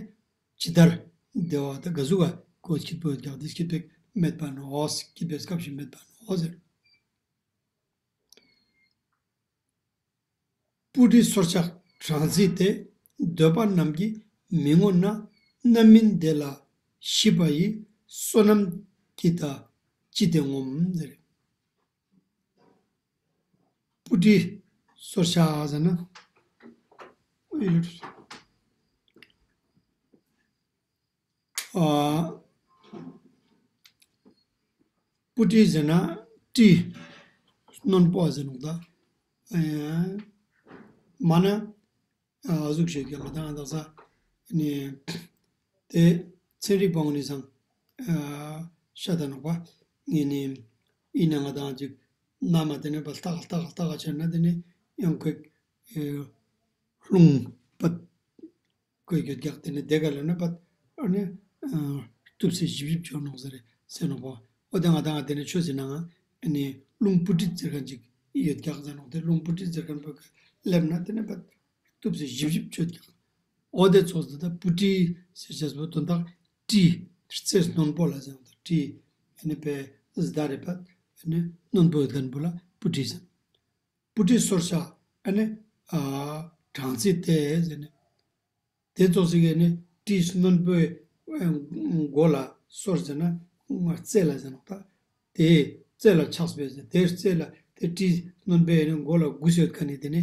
ཇི་ལྟར་བདེ་བ་དང་ག་ཟུག་ག་གོ་སྐྱིད་པོ་ཡོད་ཀྱང་དེ་སྐྱིད་པོ་མེད་པ་ནོ། སྐྱིད་པའི་སྐབས་ཤིག་མེད་པ་ནོ་ཟེར། སྤུ་གྲི་སོར་ཆགས་གྲང་ཚིག་སྟེ། འདོད་པ་རྣམས་ཀྱིས་མི་ངོམས་ན། རྣམ་སྨིན་དེ་ལ་ཤིས་པ་ཡི། བསོད་ནམས་ཀྱིས་ད་ཅི་སྟེ་ངོམས་ཟེར། སྤུ་གྲི་སོར་ཆགས་ཟེར་ན། ཨ། སྤུ་གྲི་ཟེར་ན་གྲི་རྣོན་པོ་ཟེར་ནོ་ད། ཨ། མ་ན། ཨ། གཟུགས་ཤིག་གི་མ་དང་དག་ས་ནི་དེ་ཚན་རིག་པ་ངོ་ནས་སང་ཨ་ཤ་ད་ནོག་པ། ངས་ནི་ཡིན་ན་ང་དང་ཅིག་ན་མ་དེ་ནས་པ་ལྟག་ལྟག་ལྟག་བྱས་ན་དེ་ནས་ཡང་ཁོས་རླུང་པ་ཁོས་ཡོད་རྒྱག་དེ་ནས་དེ་ག་ལ་ནི་པ་ཨ་ནི་གཏུབ་སེ་ཞིབ་ཞིབ་བྱོས་ནོག་ཟེར་ཟེར་ནོག་པ། འོ་དེ་ང་དང་དེ་ནས་ཆོས་ཟེར་ན་ང་ཨ་ནི་རླུང་སྤུ་གྲི་ཟེར་མཁན་ཅིག་ཡོད་རྒྱག་ཟེར་ནོག་དེ་རླུང་སྤུ་གྲི་ཟེར་མཁན་པོ་ག་སླེབས་ན་དེ་ནས་པ། གཏུབ་སེ་ཞིབ་ཞིབ་བཅོས་ཀྱང་། འོ་དེ་ཚོགས་སུ་ད་སྤུ་གྲི་ཟེར་བྱས་པོ་དོན་དག་གྲི། རྩེ་རྣོན་པོ་ལ་ཟེར་བ་དང་གྲི། ཨ་ནི་པའི་ཟླ་རེ་པ། ཨ་ནི་རྣོན་པོ་ལྡན་པོ་ལ་སྤུ་གྲི་ཟེར། སྤུ་གྲི་སོར་ཆགས་ཨ་ནི་ཨ་གྲང་ཚིག་སྟེ་ཟེར་ནས། དེ་ཚོགས་སུ་གི་ནི་གྲི་རྣོན་པོའི་མགོ་ལ་སོར་ཟེར་ན་རྩེ་ལ་ཟེར་ནོག་ད། དེ་རྩེ་ལ་ཆགས་པས་ཟེར། དེ་རྩེ་ལ་དེ་གྲི་རྣོན་པོའི་ནི་མགོ་ལ་དགུ་སོད་ཁ་ནི་དེ་ནི་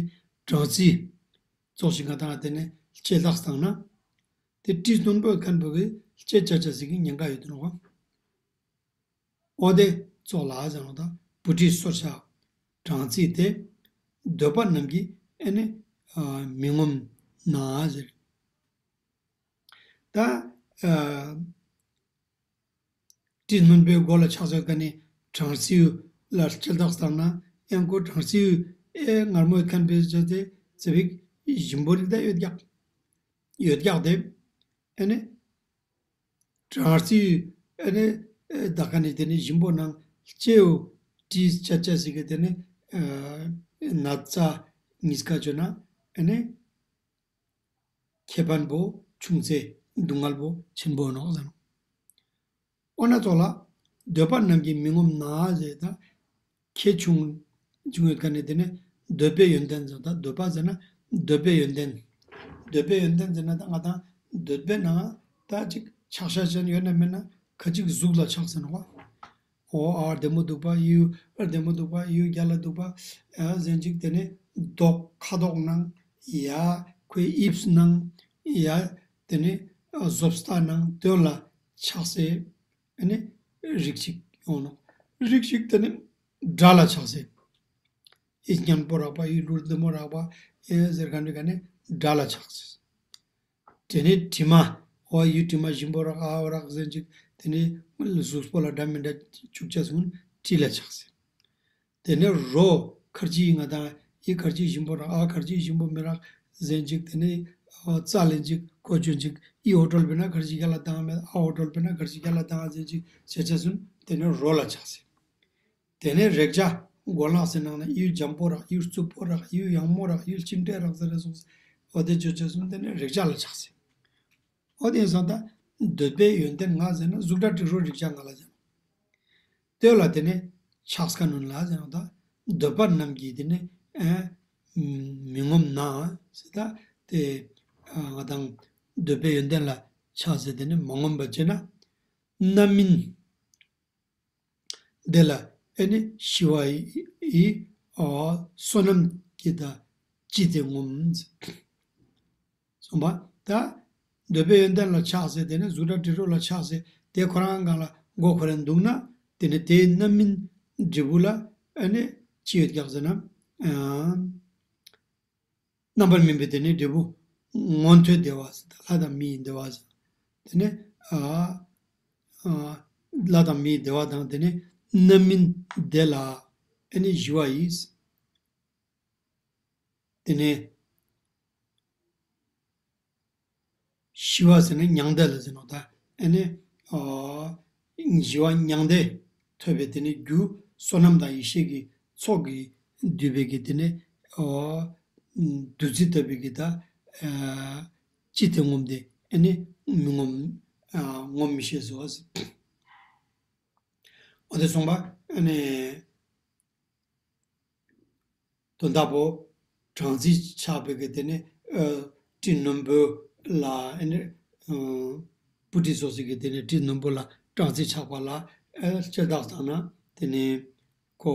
གྲང་ཚིག་ཙོགས་ཤིག་ང་དང་དེ་ནས་ལྕེ་ལྡག་བཏང་ན། དེ་གྲི་རྣོན་པོ་མཁན་པོ་གི་ལྕེ་བཅད་བཅད་ཟིག་གི་ཉེན་ཁ་ཡོད་དུ་ནོ། འོ་དེ་ཙོགས་ལ་ཟེར་ནོ་ད། སྤུ་གྲི་སོར་ཆགས་གྲང་ཚིག་སྟེ། འདོད་པ་རྣམས་ཀྱིས་ཨ་ནི་མི་ངོམས་ན་ཟེར། ད་ཨ། གྲི་རྣོན་པོའི་མགོ་ལ་ཆགས་ཚར་ཀ་ནི་གྲང་ཚིག་ལ་ལྕེ་ལྡག་བཏང་ན་ཡང་ཁོ་གྲང་ཚིག་ཨེ་མངར་མོ་ཡོད་མཁན་པའི་ཆ་དེ་ཚེ་བིག་ཞིམ་པོ་རིག་ད་ཡོད་རྒྱག་ཡོད་རྒྱག་དེ་ཨེ་ནི་གྲང་ཚིག་ཨེ་ནི་ཨེ་ད་ཀ་ནི་དེ་ནི་ཞིམ་པོ་ནང་ལྕེའུ་གྲི་ཆ་ཆ་ཟིག་གི་དེ་ནི་ཨེ་ན་ཚ་གཉིས་ཀ་བཅོས་ན་ཨེ་ནི། ཁེ་ཕན་པོ་ཆུང་ཚེ་སྡུག་བསྔལ་པོ་ཆེན་པོ་ནོག་ཟེར་ནོ། འོ་ན་ཙོགས་ལ་འདོད་པ་རྣམས་ཀྱིས་མི་ངོམས་ན་ཟེར་ད། ཁེ་ཆུང་ཆུང་ཡོད་མཁན་ནི་དེ་ནི་འདོད་པའི་ཡོན་ཏན་ཟེར་ད། འདོད་པ་ཟེར་ན་འདོད་པའི་ཡོན་ཏན། འདོད་པའི་ཡོན་ཏན་ཟེར་ན་ད་ང་དང་འདོད་པའི་ནང་ད་ཅིག་ ཆགས་ཤ་ཅན་ཡོད་ན་མེད་ན་ཁ་ཅིག་གཟུགས་ལ་ཆགས་ཟེར་ནོ་བ། འོ་ཨ་བདེ་མོ་འདུག་པ་ཡུ་ཨ་བདེ་མོ་འདུག་པ་ཡུ་རྒྱ་ལ་འདུག་པ་ཨ་ཟེར་ཅིག་དེ་ནས་མདོག་ཁ་དོག་ནང་ཡ་ཁོའི་དབྱིབས་ནང་ཡ་དེ་ནས་བཟོ་ལྟ་ནང་དོན་ལ་ཆགས་སེ་ཨ་ནི་རིགས་ཤིག་ཡོང་ནོ། རིགས་ཤིག་དེ་ནས་སྒྲ་ལ་ཆགས་སེ་ཨི་སྙན་པོ་རག་པ་ཡུ་ལུར་བདེ་མོ་རག་པ་ཨེ་ཟེར་ག་འདྲི་ག་ནས་སྒྲ་ལ་ཆགས་སེ། དེ་ནས་དྲི་མ། འོ་ཡུལ་དྲི་མ་ཞིམ་པོ་རག་ཨ་བ་རག་ཟེར་ཅིག་དེ་ནས་གཟུགས་པོ་ལ་འདྲ་མི་འདྲ་བཅུག་ཆ་སོང་དྲི་ལ་ཆགས་ཟེར། དེ་ནས་རོ་ཁར་ཇི་ང་དང་ཡི་ཁར་ཇི་ཞིམ་པོ་རག་ཨ་ཁར་ཇི་ཞིམ་པོ་མི་རག་ཟེར་ཅིག་དེ་ནས་རྩ་ལེན་ཅིག་གོ་ཅོན་ཅིག་ཡི་ཧོ་ཀྲོལ་བེ་ན་ཁར་ཇི་རྒྱ་ལ་དང་མེད་ཨ་ཧོ་ཀྲོལ་བེ་ན་ཁར་ཇི་རྒྱ་ལ་དང་ཟེར་ཅིག་བྱས་ཆ་སོང་དེ་ནས་རོ་ལ་ཆགས་ཟེར། དེ་ནས་རེག་བྱ་གོ་ལག་ཟེར་ནང་ན་ཡུལ་འཇམ་པོ་རག་ཡུལ་རྩུབ་པོ་རག་ཡུལ་ཡང་མོ་རག་ཡུལ་ལྕི་འབྲས་རག་ཟེར་རེ་སོང་ཟེར། འོ་དེ་ཆོས་ཆོས་སོང་དེ་ནས་རེག་བྱ་ལ་ཆགས་ཟེར། འོ་དེ་སོང་ད་འདོད་པའི་ཡོན་ཏན་ལྔ་ཟེར་ན་གཟུགས་སྒྲ་དྲི་རོ་རེག་བྱ་ལྔ་ལ་ཟེར། ལྟོས་ལ་དེ་ནས་ཆགས་ཁ་ནོན་ལ་ཟེར་ན་ད་འདོད་པ་རྣམས་ཀྱིས་དེ་ནས་ཨ་མི་ངོམས་ན་ཟེར་ད་དེ་ང་དང་འདོད་པའི་ཡོན་ཏན་ལ་ཆགས་ཟེར་དེ་ནས་མ་ངོམས་པ་བྱས་ན་རྣམ་སྨིན། དེ་ལ་ཨེ་ནི་ཞི་བ་ཡི་ཨོ་བསོད་ནམས་ཀྱི་ད་ཅི་སྟེ་ངོམས། གསུངས་པ་ད་འདོད་པའི་ཡོན་ཏན་ལ་ཆགས་ཟེར་དེ་ནི་གཟུགས་སྒྲ་དྲི་རོ་ལ་ཆགས་ཟེར་དེ་ཁོ་རང་སྒང་ལ་མགོ་ཁོ་རང་འདུག་ན་དེ་ནི་དེའི་རྣམ་སྨིན་འབྲས་བུ་ལ་ཨེ་ནི་ཅི་ཡོད་ཀྱག་ཟེར་ན། རྣམ་པར་སྨིན་པའི་དེ་ནི་འབྲས་བུ་མངོན་མཐོའི་བདེ་བ་ཟེར་ལྷ་དང་མི་ཡི་བདེ་བ་ཟེར། དེ་ནི་ཨ་ཨ་ལྷ་དང་མི་ཡི་བདེ་བ་དང་དེ་ནི་རྣམ་སྨིན་བདེ་ལ་ཨེ་ནི་ཞི་བ་ཡིས། དེ་ནི་ཞི་བ་ཟེར་ན་མྱང་འདས་ལ་ཟེར་ནོ་ད། ཨ་ནི་ཨོ་ཞི་བ་མྱང་འདས་ཐོབ་པའི་དེ་ནི་རྒྱུ་བསོད་ནམས་དང་ཡེ་ཤེས་ཀྱི་ཚོགས་ཀྱིས་བསྡུས་པའི་གི་དེ་ནི་ཨོ་བདུད་རྩི་ལྟ་བུའི་གི་ད་ཨ་ཅི་སྟེ་ངོམས་ཏེ་ཨ་ནི་མི་ངོམས་ཨ་ངོམས་མི་ཤེས་སོ། འོ་དེ་གསུངས་པ་ཨ་ནི། དོན་དག་པོ་སྦྲང་རྩི་ཆགས་པའི་གི་དེ་ནི་ཨ་སྤྲི་རྣོན་པོ་ལ་ཨ་ནི་ཨ་སྤུ་གྲི་སོགས་ཀྱི་དེ་ནི་སྤྲི་རྣོན་པོ་ལ་སྦྲང་རྩི་ཆགས་པ་ལ་ཨ་ལྕེ་ལྡག་བཏང་ན་དེ་ནི་ཁོ་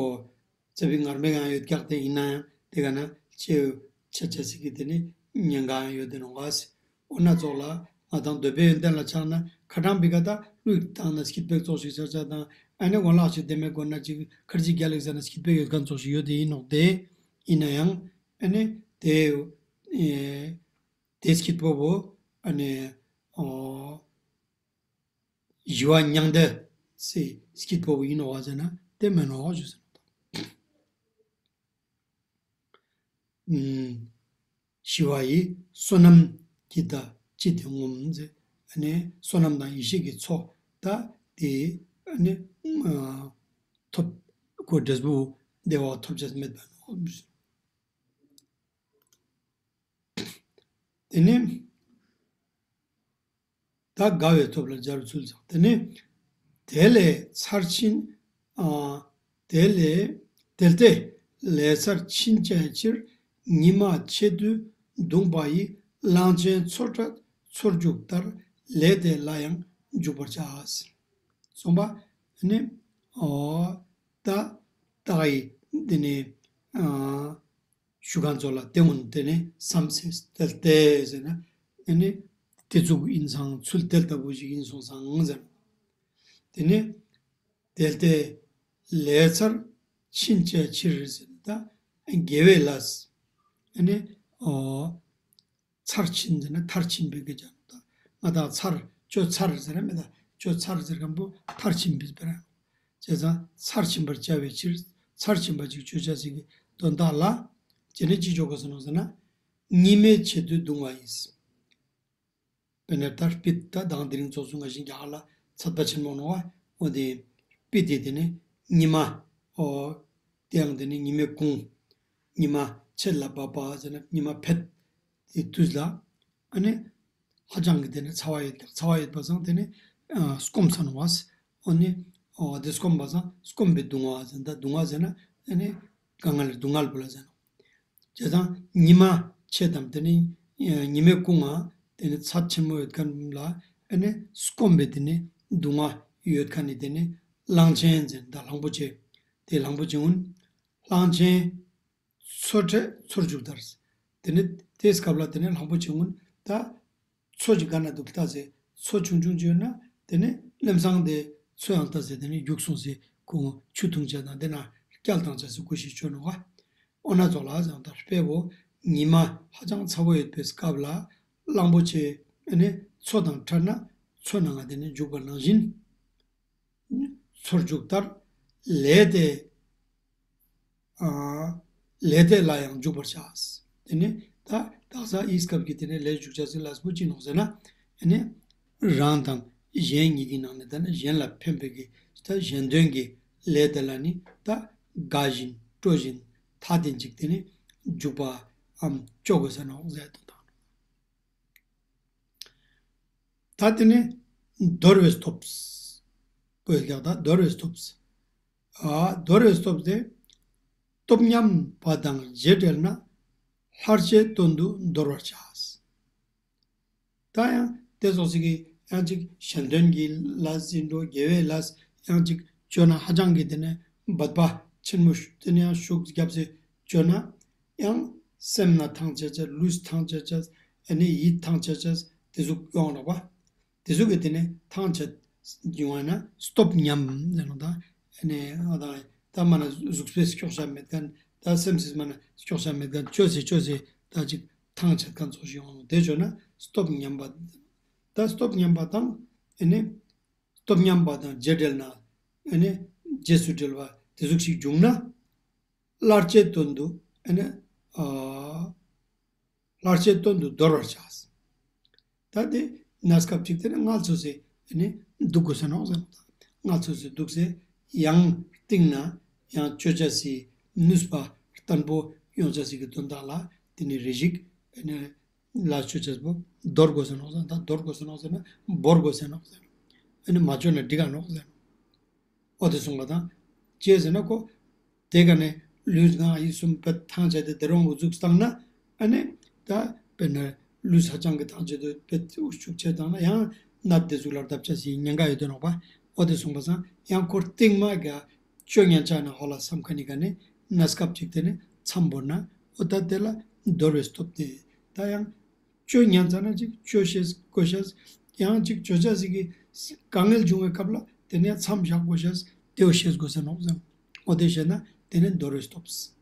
རྩ་བའི་ངར་མའི་ཡང་ཡོད་ཀྱག་དེ་ཡིན་ན་ཡང་དེ་ག་ན་ལྕེ་ཆ་ཆ་ཟིག་གི་དེ་ནི་ཉེན་ཁ་ཡང་ཡོད་དེ་ནོ་ག་སི། འོ་ན་ཙོགས་ལ་ང་དང་འདོད་པའི་ཡོན་ཏན་ལ་ཆགས་ན་ཁ་གྲངས་པའི་ཀ་ད་བློས་བཏང་ན་སྐྱིད་པའི་ཙོགས་ཤིག་ཆགས་ཆགས་དང་ཨ་ནི་ངོ་ལག་ཅིག་དེ་མེད་དགོས་ན་ཅིག་ཁར་ཅིག་རྒྱ་ལེགས་ཟེར་ན་སྐྱིད་པའི་ཡོད་མཁན་ཙོགས་ཤིག་ཡོད་དེ་ཡིན་ནོག་དེ་ཡིན་ན་ཡང་ཨ་ནི་དེ་ཨེ་དེ་སྐྱིད་པོ་བོ་ཨ་ནི་ཨོ་ཞི་བ་མྱང་འདས་སི་སྐྱིད་པོ་བོ་ཡིན་ནོག་བ་ཟེར་ན་དེ་མེད་ནོག་ཞུ་ཟེར་ནོག་ད། ཞི་བ་ཡི་བསོད་ནམས་ཀྱི་ད་ཅི་སྟེ་ངོམས་ཟེར། ཨ་ནི་བསོད་ནམས་དང་ཡེ་ཤེས་ཀྱི་ཚོགས་ད་དེ་ཨ་ནི་ཨ་ཐོབ་གོ་འབྲས་བུ་བདེ་བ་ཐོབ་བྱ་མེད་པ་ནོ། དེ་ནི། ད་དགའ་བའི་ཐོབ་ལ་སྦྱར་ཚུལ་ཙམ། དེ་ནི་དེ་ལས་ཚར་ཕྱིན། ཨ་དེ་ལས་དེ་ལྟས་ལས་ཚར་ཕྱིན་བཅས་ཕྱིར། ཉི་མ་ཆེད་དུ་གདུངས་པ་ཡི། གླང་ཆེན་མཚོ་ཁྲ་མཚོར་རྒྱུག་ལྟར། ལས་དེ་ལ་ཡང་འཇུག་པར་བྱ། གསུངས་པ་ནི་ཨོ་ད་ད་ཡི་དེ་ནི་ཨ། ཞུ་མཁན་ཚོ་ལ་དེ་སྔོན་དེ་ནི་བསམ་སེ་དེ་ལྟས་ཟེར་ན་ཨ་ནི་དེ་ཚུགས་ཡིན་ཙང་ཚུལ་དེ་ལྟ་བུ་ཞིག་ཡིན་སོང་ཙང་ཟེར། དེ་ནི་དེ་ལྟས་ལས་ཚར་ཕྱིན་བཅས་ཕྱིར་ཟེར་ན་ད་དགེ་བའི་ལས་ཨ་ནི་ཨོ་ཚར་ཕྱིན་ཟེར་ན་མཐར་ཕྱིན་པའི་གི་ཅང་ད་ང་དང་ཚར་ཅོ་ཚར་ཟེར་ན་མི་ད་ཅོ་ཚར་ཟེར་མཁན་པོ་མཐར་ཕྱིན་པའི་སྤེ་ར། བྱས་ཙང་ཚར་ཕྱིན་པར་བྱ་བའི་ཕྱིར་ཚར་ཕྱིན་པ་ཅིག་བརྗོད་བྱ་ཟིག་གི་དོན་དག་ལ་བྱས་ནས་ཅི་བརྗོད་དགོས་སོ་ནོ་ཟེར་ན། ཉི་མའི་ཆེད་དུ་གདུང་བ་ཡིས། དཔེར་ན་ད་དཔེ་ད་དང་དེ་རིང་ཚོགས་སུ་ང་བཞིན་རྒྱ་གར་ལ་ཚད་པ་ཆེན་མོ་ནོ་བ་འོ་དེ་དཔེ་དེ་དེ་ནི་ཉི་མ་ཨོ་དེའང་དེ་ནི་ཉི་མའི་གུང་ཉི་མ་ཆེད་ལ་བབ་པ་ཟེར་ན་ཉི་མ་ཕེད་དེ་དུས་ལ་ཨ་ནི། ཧ་ཅང་གི་དེ་ནི་ཚ་བ་ཡོད་ཀྱང་ཚ་བ་ཡོད་པ་སང་དེ་ནི་སྐོམ་ས་ནོ་བ། འོ་ནི་འོ་དེ་སྐོམ་པ་སང་སྐོམ་པའི་གདུང་བ་ཟེར་ད་གདུང་བ་ཟེར་ན་དེ་ནི་དཀའ་ངལ་སྡུག་བསྔལ་པོ་ལ་ཟེར་ནོ། བྱས་ཙང་ཉི་མ་ཆེ་དམ་དེ་ནི་ཉི་མའི་གུང་ང་དེ་ནི་ཚད་ཆེན་མོ་ཡོད་མཁན་ལ་ ཨ་ནི་སྐོམ་པའི་དེ་ནི་སྡུག་བསྔལ་ཡོད་མཁན་ནི་དེ་ནི་གླང་ཆེན་ཟེར། ད་གླང་པོ་ཆེ། དེ་གླང་པོ་ཆེ་གུན། གླང་ཆེན་མཚོ་ཁྲོད་མཚོར་འཇུག་ལྟར། དེ་ནི་དེའི་སྐབས་ལ་དེ་ནི་གླང་པོ་ཆེ་གུན་ད་མཚོ་ཅིག་ག་ན་འདུག་ལྟ་ཟེར། མཚོ་ཆུང་ཆུང་ཅིག་ཡོད་ན་དེ་ནི་ལམ་སང་དེ་མཚོ་ཡང་ལྟ་ཟེར། དེ་ནི་རྒྱུགས་སོང་ཟེར། ཁོང་ཆུ་འཐུང་བྱས་དང་དེ་ན་སྐྱལ་བཏང་བྱས་ཟེར་གོ་ཤེས་ཆོད་ནོ་ག། འོ་ན་ཙོགས་ལ་ཟེར། ད་དཔེ་བོ་ཉི་མ་ཧ་ཅང་ཚ་བོ་ཡོད་པའི་སྐབས་ལ་གླང་པོ་ཆེ་ཨ་ནི་མཚོ་དང་འཕྲད་ན་མཚོ་ནང་ང་དེ་ནི་འཇུག་པ་ནང་བཞིན། མཚོར་འཇུག་ལྟར། ལས་དེ། ཨ། ལས་དེ་ལ་ཡང་འཇུག་པར་བྱ། དེ་ནི་ད་དག་ས་ཨི་སྐབས་ཀྱི་དེ་ནི་ལས་འཇུག་བྱ་ཟིན་ལ་སྤུ་ཅི་ནོག་ཟེར་ན། ཨ་ནི་རང་དང་གཞན་གཉིས་ཀྱི་ནང་ནས་ད་ནི་གཞན་ལ་ཕན་པའི་གི་ད་གཞན་དོན་གྱི་ལས་དེ་ལ་ནི་ད་དགའ་བཞིན་སྤྲོ་བཞིན་ཐ་དད་ཅིག་དེ་ནི་འཇུག་པའམ་སྤྱོད་དགོས་ས་ནོག་ཟེར་དོན་དང་། ད་དེ་ནི་དོར་བའི་སྟོབས། བོད་སྐད་ད་དོར་བའི་སྟོབས། ཨ། དོར་བའི་སྟོབས་དེ། སྟོབས་ཉམས་པ་དང་རྗེས་འབྲེལ་ན། སླར་བྱེད་དོན་དུ་འདོར་བར་བྱ། ད་ཡང་དེ་སོགས་ཤིག་གིས་ཡང་ཅིག་གཞན་དོན་གྱི་ལས་ཟིན་འགྲོ། དགེ་བའི་ལས་ཡང་ཅིག་བཅོ་ན་ཧ་ཅང་གི་དེ་ནས་འབད་པ་ཆེན་མོ་དེ་ནས་ཡང་ཤུགས་བརྒྱབ་སྟེ་བཅོ་ན། ཡང་སེམས་ན་ཐང་ཆད་ཆད། ལུས་ཐང་ཆད་ཆད། ཨ་ནི་ཡིད་ཐང་ཆད་ཆད། དེ་ཟུག་ཡོང་རོགས་པ། དེ་ཟུག་གི་དེ་ནས་ཐང་ཆད་ཡོང་བ་ན་སྟོབས་ཉམས་ཟེར་ནོ། ད་ཨ་ནི་ཨ་ད་ད་མ་ན་གཟུགས་པོའི་སྐྱོག་བྱ་མེད་མཁན། ད་སེམས་སི་མ་ན་སྐྱོག་བྱ་མེད་མཁན། བཅོ་སེ་བཅོ་སེ་ད་ཅིག་ཐང་ཆད་མཁན་ཙོགས་ཤིག་ཡོང་ནོ། དེ་བཅོ་ན་སྟོབས་ཉམས་པ། ད་སྟོབས་ཉམས་པ་དང་ཨ་ནི་སྟོབས་ཉམས་པ་དང་རྗེས་འབྲེལ་ན། ཨ་ནི་རྗེས་སུ་འབྲེལ་བ་དེ་ཟུག་ཞིག་བྱུང་ན། སླར་བྱེད་དོན་དུ་ཨ་ནི་ཨ་སླར་བྱེད་དོན་དུ་འདོར་བར་བྱ། ད་དེ་གནས་སྐབས་ཅིག་དེ་ནི་སྔ་ཚོད་སེ་ཨ་ནི་འདུག་དགོས་ས་ནོག་ཟེར། སྔ་ཚོད་སེ་འདུག་སེ་ཡང་རྟིང་ན་ཡང་བཅོ་བྱ་སི་ནུས་པ་བརྟན་པོ་ཡོང་བྱ་སི་གི་དོན་དག་ལ་དེ་ནི་རེ་ཞིག་ཨ་ནི་ལ་ཆོས་ཅེས་པོ་འདོར་དགོས་ཟེར་ནོག་ཟེར། ད་འདོར་དགོས་ཟེར་ནོག་ཟེར་ན་བོར་དགོས་ཟེར་ནོག་ཟེར། ཨ་ནི་མ་བཅོས་ན་འགྲིག་ག་ནོག་ཟེར། འོ་དེ་གསུངས་པ་དང་། ཅི་ཟེར་ན་ཁོ་དེ་ག་ནས་ལུས་ངག་ཡིད་གསུམ་པད་ཐང་ཆད་དེ་དེ་རུང་འུ་ཚུགས་བཏང་ན། ཨ་ནི་ད་དཔེར་ན་ལུས་ཧ་ཅང་གི་ཐང་ཆད་དུ་པད་འུ་ཚུགས་ཆད་བཏང་ན་ཡང་ནད་དེ་ཟུག་ལ་བརྡབ་ཆ་སི་ཉེན་ཁ་ཡོད་དེ་ནོག་པ། འོ་དེ་གསུངས་པ་སང་ཡང་ཁོ་རྟིང་མ་ག་བཅོ་ཉན་ཆ་ན་ཧོ་ལ་བསམ་ཁ་ནི་ག་ནས་གནས་སྐབས་ཅིག་དེ་ནི་མཚམས་བོར་ན། འོ་ད་དེ་ལ་འདོར་བའི་སྟོབས་དེ། ད་ཡང་བཅོ་ཉན་ཚར་ན་ཅིག་བཅོ་ཤེས་དགོས་ཤེས། ཡང་ཅིག་བཅོ་བྱ་ཟིག་གི་དཀའ་ངལ་བྱུང་བའི་སྐབས་ལ་དེ་ནས་མཚམས་བཞག་དགོས་ཤེས་དེའོ་ཤེས་དགོས་ས་ནོག་ཟེར། འོ་དེ་ཤེས་ན་དེ་ནི་འདོར་བའི་སྟོབས།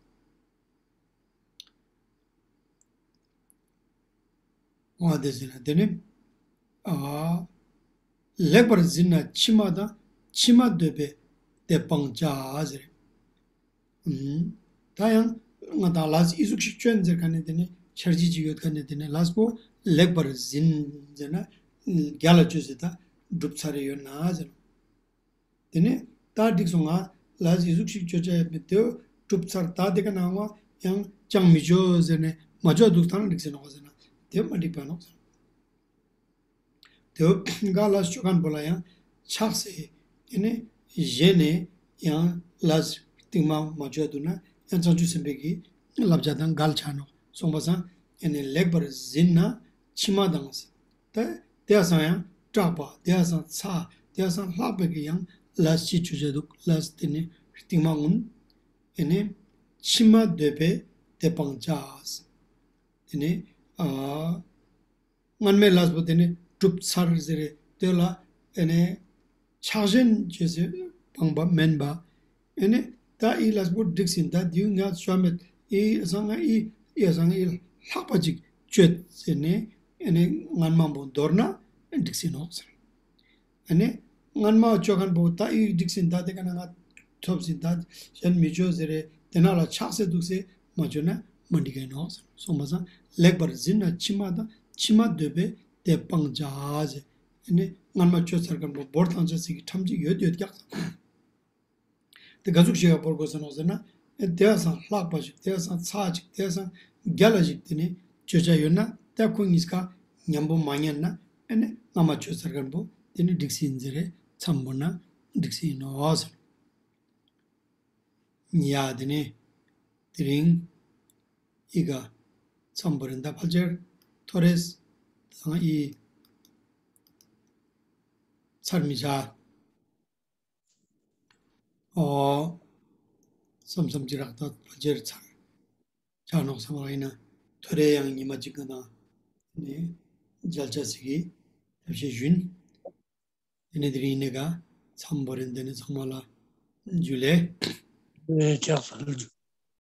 འོ་དེ་ཟེར་ན་དེ་ནི། ཨ། ལེགས་པར་ཟིན་ན་ཕྱི་མ་དང་། ཕྱི་མ་འདོད་པས་དེ་སྤང་བྱ་ཟེར། ཨུམ། ད་ཡང་ང་དང་ལས་ཨི་ཟུག་ཤིག་བཅོ་ཡིན་ཟེར་མཁན་ནི་དེ་ནི་འཆར་གཞི་ཅིག་ཡོད་མཁན་ནི་དེ་ནི་ལས་པོ་ལེགས་པར་ཟིན་ཟེར་ན་རྒྱལ་ལ་བཅོས་ཟེར། ད་གྲུབ་ཚར་ཡོད་ན་ཟེར། དེ་ནི་ད་འགྲིག་སོང་ང་། ལས་ཨི་ཟུག་ཤིག་བཅོ་བྱ་ཡོད་མེད་དེ་གྲུབ་ཚར། ད་དེ་ག་ནང་བ་ཡང་ཅང་མི་བཅོ་ཟེར་ནས་མ་བཅོ་འདུག་ཐང་འགྲིག་ཟེར་ནོག་ཟེར་ན་དེ་མ་འགྲིག་པ་ནོག་ཟེར། དེ་འགའ་ལས་བཅོ་མཁན་པོ་ལ་ཡང་ཆགས་སེ་ཨ་ནི་གཞན་ནས་ཡང་ལས་རྟིང་མ་མ་བཅོ་འདུག་ན་ཡང་བྱང་ཆུབ་སེམས་དཔའི་གི་བསླབ་བྱ་དང་འགལ་ཆ་ནོག་གསུངས་པ་སང་། ཨ་ནི་ལེགས་པར་ཟིན་ན་ཕྱི་མ་དང་། ད་དེ་སང་ཡང་དྲག་པ། དེ་སང་ཚ། དེ་སང་ལྷག་པའི་གི་ཡང་ལས་ཅིག་བཅོ་བྱ་འདུག་ལས་དེ་ནི་རྟིང་མ་གུན། ཨ་ནི་ཕྱི་མ་འདོད་པས་དེ་སྤང་བྱ། དེ་ནི་ཨ། སྔན་མའི་ལས་པོ་དེ་ནི་གྲུབ་ཚར་ཟེར་རེད། དེ་ལ་ཨ་ནི་ཆགས་ཞེན་བྱས་སེ་སྤངས་པ་མིན་པ། ཨ་ནི་ད་ཨི་ལས་པོ་འགྲིག་ཟིན། ད་དེའུ་ང་བཅོ་མེད། ཨི་སང་ང་ཨི་ཨི་སང་ང་ཨི་ལྷག་པ་ཅིག་བཅོས་ཟེར་ནས་ཨ་ནི་སྔན་མ་པོ་འདོར་ན་འགྲིག་ཟིན་ནོག་ཟེར། ཨ་ནི་སྔན་མ་བཅོ་མཁན་པོ་ད་ཨི་འགྲིག་ཟིན། ད་དེ་ག་ན་ང་ཐོབ་ཟིན། ད་གཞན་མི་བཅོ་ཟེར་རེད། དེ་ན་ལ་ཆགས་སེ་འདུག་སེ་མ་བཅོ་ན་མ་འགྲིག་གི་ནོག་ཟེར་གསུངས་པ་སང་། ལེགས་པར་ཟིན་ན་ཕྱི་མ་དང་། ཕྱི་མ་འདོད་པས་དེ་སྤང་བྱ་ཟེར། ཨ་ནི་སྔན་མ་བཅོ་ཚར་མཁན་པོ་བོར་ཐང་ཆ་ཟིག་གི་ཁྲམ་ཅིག་ཡོད་ཡོད་ཀྱག་ཟེར། དེ་ག་ཟུག་ཞིག་ཡ་བོར་དགོས་ཟེར་ནོག་ཟེར་ན། ཨེ་དེ་ཡ་སང་ལྷག་པ་ཞིག་དེ་ཡ་སང་ཚ་ཅིག་དེ་ཡ་སང་རྒྱལ་ལ་ཞིག་དེ་ནི་བཅོ་བྱ་ཡོད་ན། ད་ཁོ་གཉིས་ཀ་མཉམ་པོ་མ་ཉན་ན། ཨེ་ནི་སྔ་མ་བཅོ་ཚར་མཁན་པོ་དེ་ནི་འགྲིག་སྲིད་ཡིན་ཟེར་རེད། མཚམས་བོར་ན་འགྲིག་སྲིད་ཡིན་ནོག་ཟེར། ཡ་དེ་ནི་དེ་རིང་ཨི་ག་མཚམས་བོར་རིན། ད་ཕལ་ཆེར་ཐོ་རེས་དང་ཨི་ ཚར་མི་བྱ། ཨོ། བསམ་བསམ་གྱི་རག་ད་ཕལ་ཆེར་ཚར་བྱ་ནོག་བསམ་པ་ཡིན་ན། ཐོ་རེ་ཡང་ཉི་མ་གཅིག་གི་ནང་ནས་མཇལ་ཆ་ཟིག་གི་ཐབས་ཤེས་ཞུན། དེ་ནས་དེ་རིང་ནས་ག་མཚམས་བོ་རིན། དེ་ནས་ཚང་མ་ལ་འཇུ་ལེ། ལེ་ཆགས་སོང་།